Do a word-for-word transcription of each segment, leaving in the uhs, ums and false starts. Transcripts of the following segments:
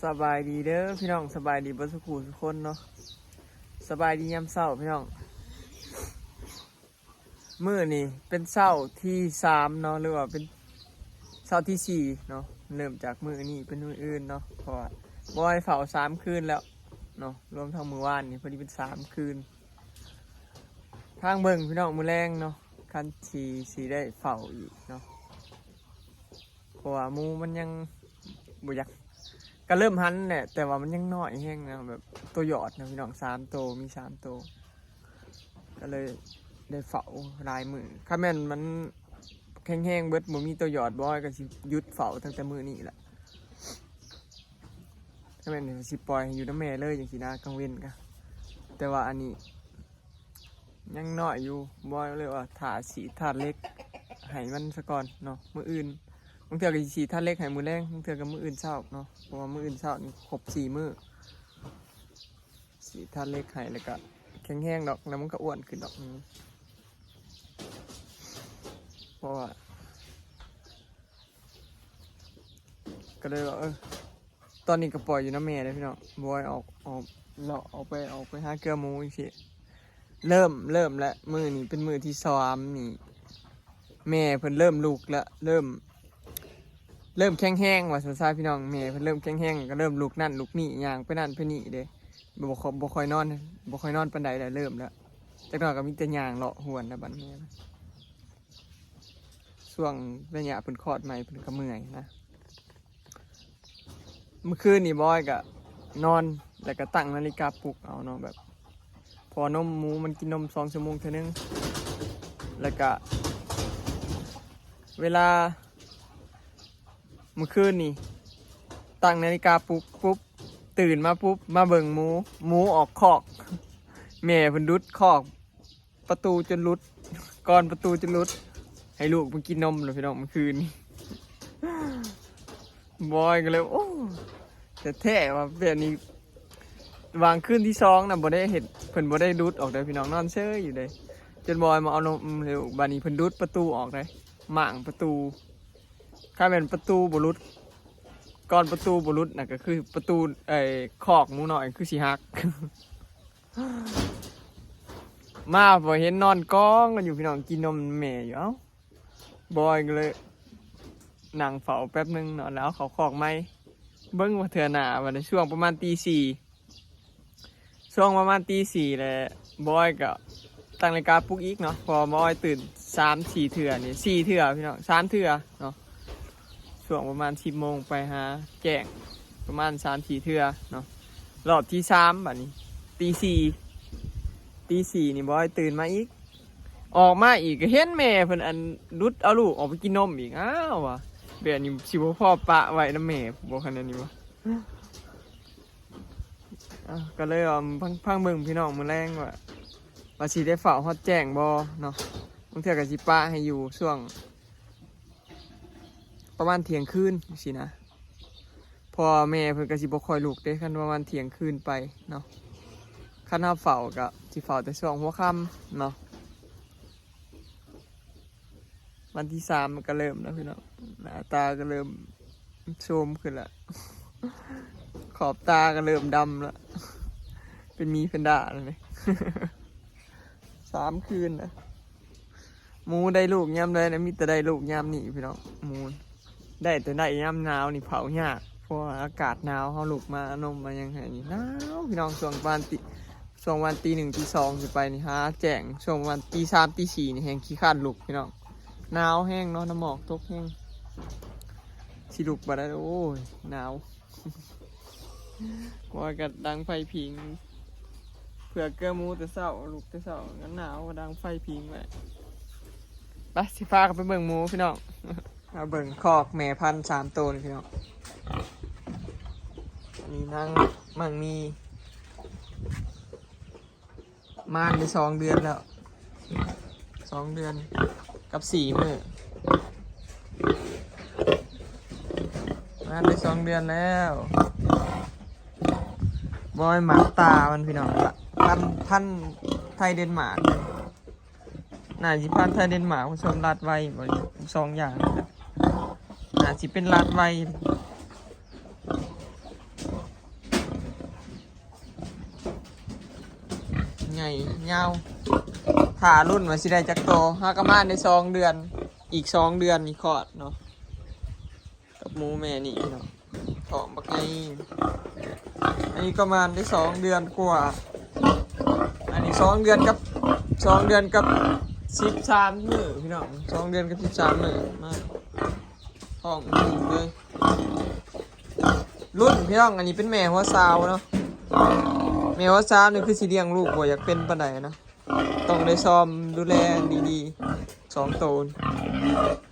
สบายดีเด้อพี่น้อง สบายดีเบิดสุขสุขคนเนาะ สบายดียามเช้าพี่น้อง มื้อนี้เป็นเช้าที่สามเนาะ หรือว่าเป็นเช้าที่สี่เนาะ เริ่มจากมื้อนี้เป็นมื้ออื่นเนาะ เพราะว่าบ่ได้เฝ้าสามคืนแล้วเนาะ รวมทั้งมื้อวานนี่พอดีเป็นสามคืน ทางเบิ่งพี่น้อง มื้อแลงเนาะ คันสิสิได้เฝ้าอีกเนาะ เพราะว่าหมูมันยังบ่อยาก ก็เริ่มหันแหละ แต่ว่ามันยังน้อยแฮงนะ แบบตัวหยอดนะพี่น้อง สามโต มีสามโต ก็เลยได้เฝ้าหลายมื้อ คันแม่นมันแข็งแฮงเบิด บ่มีตัวหยอด บ่ได้ก็สิหยุดเฝ้าตั้งแต่มื้อนี้แหละ คันแม่นสิปล่อยให้อยู่นำแม่เลยจังซี้นะ กลางเว็นก็ แต่ว่าอันนี้ ยังน้อยอยู่ บ่ได้เลยว่า ถ้าสิถาดเหล็กให้มันซะก่อนเนาะ มื้ออื่น บางเทื่อก็สิถาดเหล็กให้มื้อแลง บางเทื่อก็มื้ออื่นเช้าเนาะ เพราะว่ามื้ออื่นเช้านี่ครบสี่มื้อ สิถาดเหล็กให้ แล้วก็แข็งแฮงดอก แล้วมันก็อ้วนขึ้นดอก อืม เพราะว่า ก็เลยว่า เออ ตอนนี้ก็ปล่อยอยู่นำแม่เลยพี่น้อง บ่ได้ออก ออกเลาะ ออกไป ออกไปหาเกือหมูจังซี้ เริ่ม เริ่มแล้ว มื้อนี้เป็นมื้อที่สามนี่ แม่เพิ่นเริ่มลุกแล้ว เริ่ม เริ่มแข็งแฮงว่าซั่นซะพี่น้อง แม่เพิ่นเริ่มแข็งแฮง ก็เริ่มลุกนั่นลุกนี่ ย่างไปนั่นไปนี่เด้ บ่ค่อย บ่ค่อยนอน บ่ค่อยนอนปานใดแล้ว เริ่มแล้ว จักหน่อยก็มีแต่ย่างเลาะฮวนแล้วบัดนี้ ช่วงระยะเพิ่นคลอดใหม่เพิ่นก็เมื่อยนะ เมื่อคืนนี่บอยก็นอน แล้วก็ตั้งนาฬิกาปลุกเอาเนาะ แบบ เพราะว่านมหมูมันกินนมสองชั่วโมงเทื่อนึง แล้วก็ เวลา เมื่อคืนนี่ ตั้งนาฬิกาปลุกปุ๊บ ตื่นมาปุ๊บ มาเบิ่งหมู หมูออกคอก แม่เพิ่นดุดคอก ประตูจนหลุด กลอนประตูจนหลุด ให้ลูกมันกินนมเลยพี่น้อง เมื่อคืนนี้ บอยก็เลย โอ้ แต่แท้ว่าแบบนี้ วางคืนที่สองนะ บ่ได้เห็น เพิ่นบ่ได้ดุดออกเลยพี่น้อง นอนเซยอยู่เลย จนบอยมาเอานมเร็ว บาดนี้เพิ่นดุดประตูออกเลย หม่างประตู ถ้าเป็นประตูบ่หลุด กลอนประตูบ่หลุดนะ ก็คือประตู ไอ้คอกหมูน้อยคือสิหัก มาพอเห็นนอนกองกันอยู่พี่น้อง กินนมแม่อยู่ เอ้า บอยก็เลยนั่งเฝ้าแป๊บนึงเนาะ แล้วเขาคอกไหม เบิ่งว่าเทื่อหน้า วันนี้ช่วงประมาณตีสี่ ช่วงประมาณตีสี่แหละ บอยก็ตั้งนาฬิกาปลุกอีกเนาะ เพอบอยตื่นสามสี่เทื่อนี่ สี่เทื่อพี่น้อง สามเทื่อเนาะ ช่วงประมาณสิบโมงไปหาแจ้ง ประมาณสามสี่เทื่อเนาะ รอบที่สามบัดนี้ ตีสี่ ตีสี่นี่บอยตื่นมาอีก ออกมาอีกก็เห็นแม่เพิ่นอันดุดเอาลูกออกไปกินนมอีก อ้าววะ แบบนี้สิบ่พอปะไว้นำแม่บ่ ขนาดนี้วะ อ่ะ ก็เลยว่าพัง พังเบิ่งพี่น้องมื้อแลงว่า ว่าสิได้เฝ้าฮอดแจ้งบ่เนาะ บางเทื่อก็สิปะให้อยู่ช่วง ประมาณเที่ยงคืนจังซี้นะ พ่อแม่เพิ่นก็สิบ่ค่อยลุกเด้ คันประมาณเที่ยงคืนไปเนาะ คันเฮาเฝ้าก็สิเฝ้าแต่ช่วงหัวค่ำเนาะ วันที่สามมันก็เริ่มแล้วพี่น้อง หน้าตาก็เริ่มโทรมขึ้นละ ขอบตาก็เริ่มดำละ เป็นหมีแพนด้าแล้วนี่ สามคืนนะ หมูได้ลูกยามใดนะ มีแต่ได้ลูกยามนี้พี่น้อง หมูได้แต่ได้ยามหนาวนี่เผายาก เพราะว่าอากาศหนาว เฮาลุกมาเอานมมาหยังให้นี่ หนาวพี่น้อง ช่วงประมาณตี ช่วงวันตีหนึ่งตีสองสิไปนี่หาแจ้ง ช่วงวันตีสามตีสี่นี่แฮงขี้คร้านลุกพี่น้อง หนาวแฮงเนาะ น้ำหมอกตกแฮง สิลุกบ่ได้ โอ้ย หนาว ว่าก็ดังไฟผิง เผื่อเกือหมูแต่เช้า ลุกแต่เช้า ก็หนาว ก็ดังไฟผิงไว้ ไป สิพากันไปเบิ่งหมูพี่น้อง มาเบิ่งคอกแม่พันธุ์สามโตนี่พี่น้อง อันนี้นางมั่งมี ม่านได้สองเดือนแล้ว สองเดือนกับสี่มื้อ ม่านได้สองเดือนแล้ว บอยหมักตามันพี่น้อง พันธุ์ พันธุ์ไทยเดนมาร์ก น่าสิพันธุ์ไทยเดนมาร์กผสมลาดไวบ่ สองอย่างนี่แหละ น่าสิเป็นลาดไว ยาว ถ้ารุ่นว่าสิได้จักโต หากะมานได้สองเดือน อีกสองเดือนนี่คลอดเนาะ กับหมูแม่นี่เนาะ ท้องบักใหญ่ อันนี้ก็มานได้สองเดือนกว่า อันนี้สองเดือนกับ สองเดือนกับสิบสามมื้อพี่น้อง สองเดือนกับสิบสามมื้อมา ท้องอืดเลย รุ่นพี่น้อง อันนี้เป็นแม่หัวซาวเนาะ แม่หัวซาวนี่คือสิเลี้ยงลูกบ่อยากเป็นปานใดนะ ต้องได้ซ่อมดูแลดีๆ สองโตน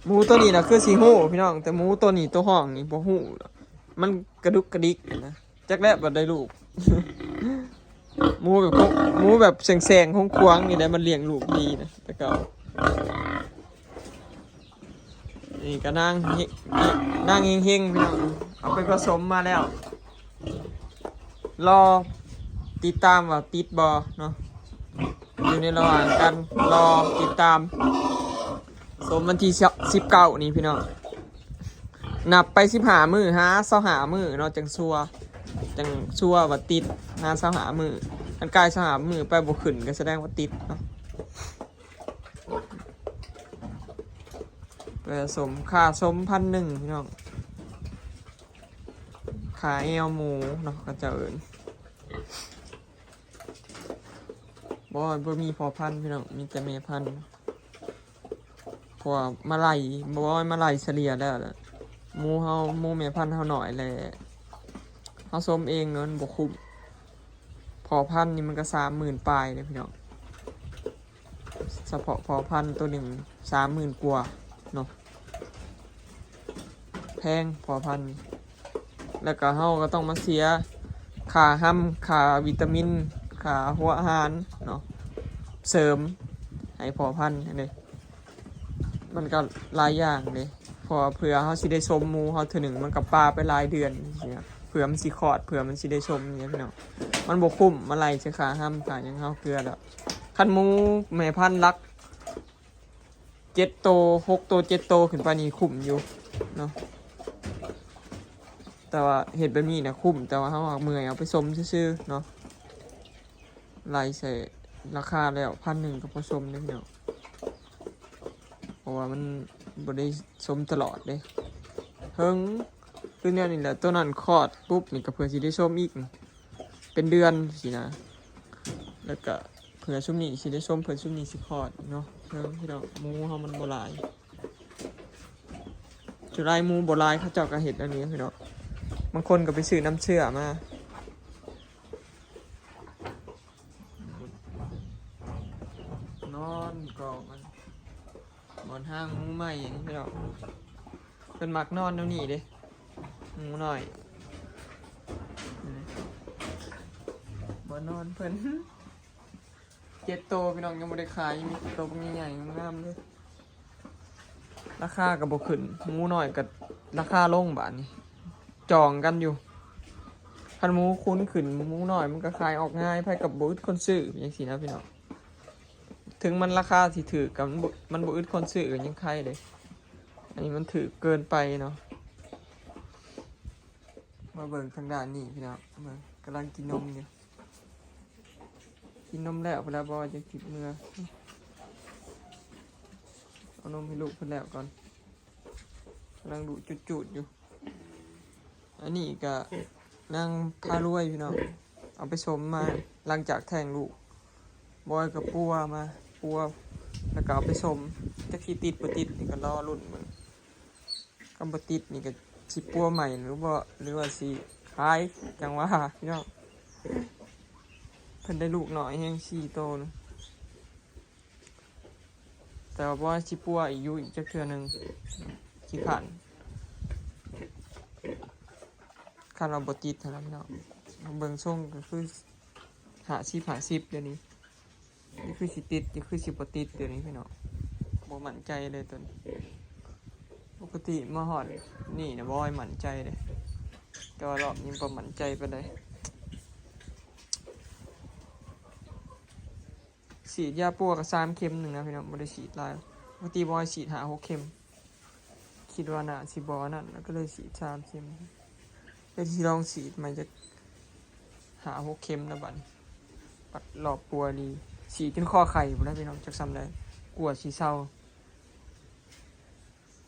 หมูตัวนี้นะคือสิฮู้พี่น้อง แต่หมูตัวนี้ตัวห้องนี่บ่ฮู้ มันกระดุกกระดิกนะ จักแลบบ่ได้ลูก หมูแบบ หมูแบบแสงๆ ขวางๆ นี่แหละมันเลี้ยงลูกดีนะ แต่เก่า นี่ก็นางเฮ นางเฮงๆ พี่น้อง เอาไปผสมมาแล้ว รอติดตามว่าติดบ่เนาะ อยู่ในระหว่างการรอติดตาม สมวันที่สิบเก้านี่พี่น้อง นับไปสิบห้ามื้อ หาซาวห้ามื้อเนาะ จังซัว จังซัวว่าติด หาซาวห้ามื้อ คันกายซาวห้ามื้อไปบ่ขึ้นก็แสดงว่าติดเนาะ ผสม ค่าสมพันหนึ่งพี่น้อง ค่าแอวหมูเนาะ เขาเจ้าเอิ้น บ่ บ่มีพ่อพันธุ์พี่น้อง มีแต่แม่พันธุ์ เพราะว่ามาไล่ บ่ว่ามาไล่เฉลี่ยแล้วล่ะ หมูเฮา หมูแม่พันธุ์เฮาน้อยแหละ เฮาสมเองเนาะ มันบ่คุ้ม พ่อพันธุ์นี่มันก็สามหมื่นปลายเลยพี่น้อง เฉพาะพ่อพันธุ์ตัวหนึ่งสามหมื่นกว่าเนาะ แพงพ่อพันธุ์ แล้วก็เฮาก็ต้องมาเสียค่าฮำ ค่าวิตามิน ค่าหัวอาหารเนาะ เสริมให้พ่อพันธุ์เด้ มันก็หลายอย่างเด้ เพราะว่าเพื่อเฮาสิได้สมหมูเฮาเทื่อหนึ่ง มันก็ปาไปหลายเดือนเนี่ย เพื่อมันสิคลอด เพื่อมันสิได้สมเนี่ยพี่น้อง มันบ่คุ้มมาไล่ใส่ค่าฮำ ค่าหยังเฮาเกลือแล้ว คันหมูแม่พันธุ์หลักเจ็ดโต หกโต เจ็ดโต ขึ้นไปนี่คุ้มอยู่เนาะ แต่ว่าเฮ็ดแบบนี้นะคุ้ม แต่ว่าเฮาเมื่อยเอาไปสมซื่อๆ เนาะ ไล่ใส่ราคาแล้วพันหนึ่งก็พอสมเด้พี่น้อง เพราะว่ามันบ่ได้สมตลอดเด้ เฮิง คือแนวนี้แหละ ตัวนั้นคลอดปุ๊บนี่ก็เพื่อสิได้สมอีก เป็นเดือนสินะ แล้วก็เพื่อซุมนี้สิได้สม เพื่อซุมนี้สิคลอดเนาะ เฮิงพี่น้อง หมูเฮามันบ่หลาย จุลายหมูบ่หลาย เขาเจ้าก็เฮ็ดอันนี้พี่น้อง บางคนก็ไปซื้อน้ำเชื่อมา นอนกองมัน หมอนห้างหมูใหม่อย่างนี้พี่น้อง เพิ่นมักนอนแนวนี้เด้ หมูน้อย บ่นอนเพิ่น เจ็ดโตพี่น้องยังบ่ได้ขาย ยังมีโตบักใหญ่ๆงามๆเลย ราคาก็บ่ขึ้น หมูน้อยก็ราคาลงบาดนี้ จองกันอยู่ คันหมูคุ้นขึ้น หมูน้อยมันก็ขายออกง่าย ไผก็บ่อึดคนซื้อจังซี้นะพี่น้อง ถึงมันราคาสิถูกก็มันบ่ มันบ่อึดคนซื้อก็ยังไคเด้ อันนี้มันถูกเกินไปเนาะ มาเบิ่งทางด้านนี้พี่น้อง เบิ่ง กำลังกินนมอยู่ กินนมแล้วพุ้นละ บ่ว่าจะกินเมื่อ เอานมให้ลูกเพิ่นแล้วก่อน กำลังดุจุดๆอยู่ อันนี้ก็นางพารวยพี่น้อง เอาไปสมมา หลังจากแท้งลูก บอยก็ปัวมา ปัว แล้วก็เอาไปสม จักสิติดบ่ติดนี่ก็รอลุ้นเบิ่ง คันบ่ติดนี่ก็สิปัวใหม่หรือบ่ หรือว่าสิขาย จั่งว่าพี่น้อง เพิ่นได้ลูกน้อยแฮง สี่โตนะ แต่ว่าบ่สิปัวอีกอยู่ อีกจักเทื่อหนึ่ง ขี้คร้าน คันว่าบ่ติดหั้นล่ะพี่น้อง เบิ่งทรงก็คือ ห้าสิบ ห้าสิบ เดี๋ยวนี้ นี่คือสิติด นี่คือสิบ่ติด เดี๋ยวนี้พี่น้อง บ่มั่นใจเลยตัวนี้ ปกติมาฮอดนี่นะบ่ค่อยมั่นใจเลย แต่ว่ารอบนี้บ่มั่นใจปานใด ฉีดยาปัวก็สามเข็มหนึ่งนะพี่น้อง บ่ได้ฉีดหลาย ปกติบ่ค่อยฉีดห้าหกเข็ม คิดว่าน่าสิบ่อันนั้น แล้วก็เลยฉีดสามเข็ม แล้วสิลองฉีดใหม่จักห้าหกเข็มนะบัดนี้ ปัดรอบปัวดี สีจนคอไข่พุ้นนะพี่น้อง จักส่ำใด กลัวสิเซา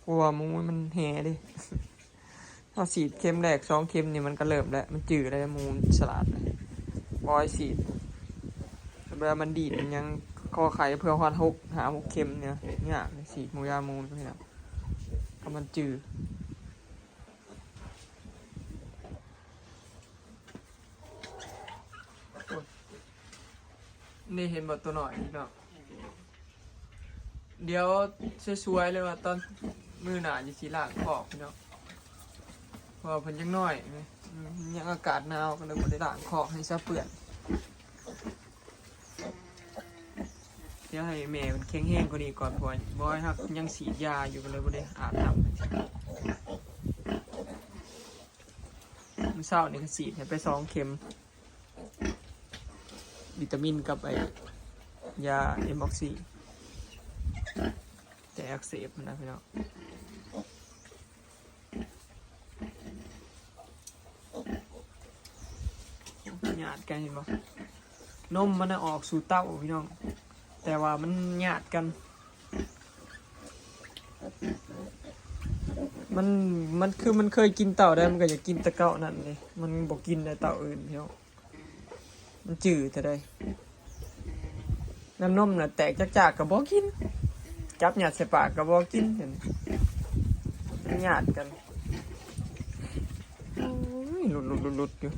กลัวหมูมันแห่เด้ เฮาสีดเข็มแรกสองเข็มนี่มันก็เริ่มแล้ว มันจืดแล้ว หมูฉลาดแล้ว บ่ให้สีด เวลามันดีดมันยังคอไข่เพื่อฮอดหก ห้า หก เข็มเนี่ย ยากเลย สีดหมูยาหมูพี่น้อง ก็มันจืด นี่เห็นบ่ตัวน้อยพี่น้อง เดี๋ยวสวยๆเลยว่าตอนมื้อหน้าจะสิล้างคอกพี่น้อง เพราะว่าเพิ่นยังน้อยไง อืม ยังอากาศหนาวก็เลยบ่ได้ล้างคอกให้ซะเปื้อน เดี๋ยวให้แม่มันแข็งแรงกว่านี้ก่อน เพราะว่าบ่ให้ฮักยังสีดยาอยู่ก็เลยบ่ได้อาบน้ำ มื้อเช้านี่ก็สีดให้ไปสองเข็ม วิตามินกับไอ้ยาเอ็มออกซี แต่อักเสบนะพี่น้อง หยาดกันเห็นบ่ นมมันน่ะออกสู่เต้าพี่น้อง แต่ว่ามันหยาดกัน มัน มันคือมันเคยกินเต้าได้ มันก็อยากกินแต่เต้านั่นเลย มันบ่กินแต่เต้าอื่นพี่น้อง มันจืดแต่ใด น้ำนมน่ะแตกจากๆก็บ่กิน จับหยาดใส่ปากก็บ่กิน เห็น มันหยาดกัน โอ้ย หลุดๆๆๆอยู่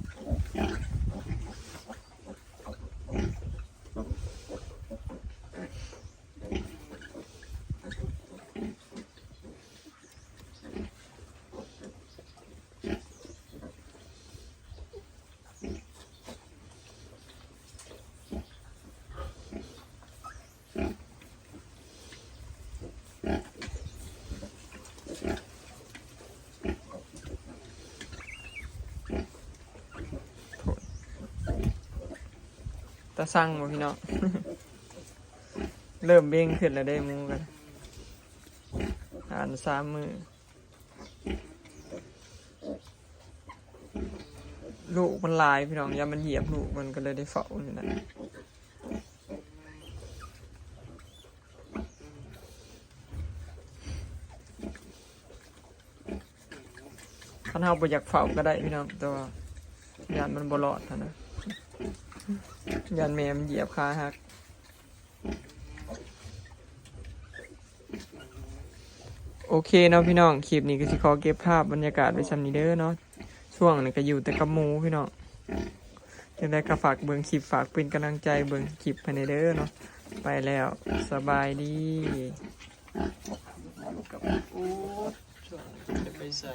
ตาสั่งบ่พี่น้อง เริ่มเบ่งขึ้นแล้วเด้หมูกัน อ่านสามมื้อ ลูกมันหลายพี่น้อง ย่านมันเหยียบลูกมันก็เลยได้เฝ้าอยู่นะ คันเฮาบ่อยากเฝ้าก็ได้พี่น้อง แต่ว่าย่านมันบ่รอดหั้นนะ ย่านแม่มันเหยียบขาหัก โอเคเนาะพี่น้อง คลิปนี้ก็สิขอเก็บภาพบรรยากาศไว้ส่ำนี้เด้อเนาะ ช่วงนี้ก็อยู่แต่กับหมูพี่น้อง จั่งใดก็ฝากเบิ่งคลิป ฝากเป็นกำลังใจเบิ่งคลิปให้แหน่เด้อเนาะ ไปแล้ว สบายดี กับ โอ้ ช่วงนี้จะไปใส่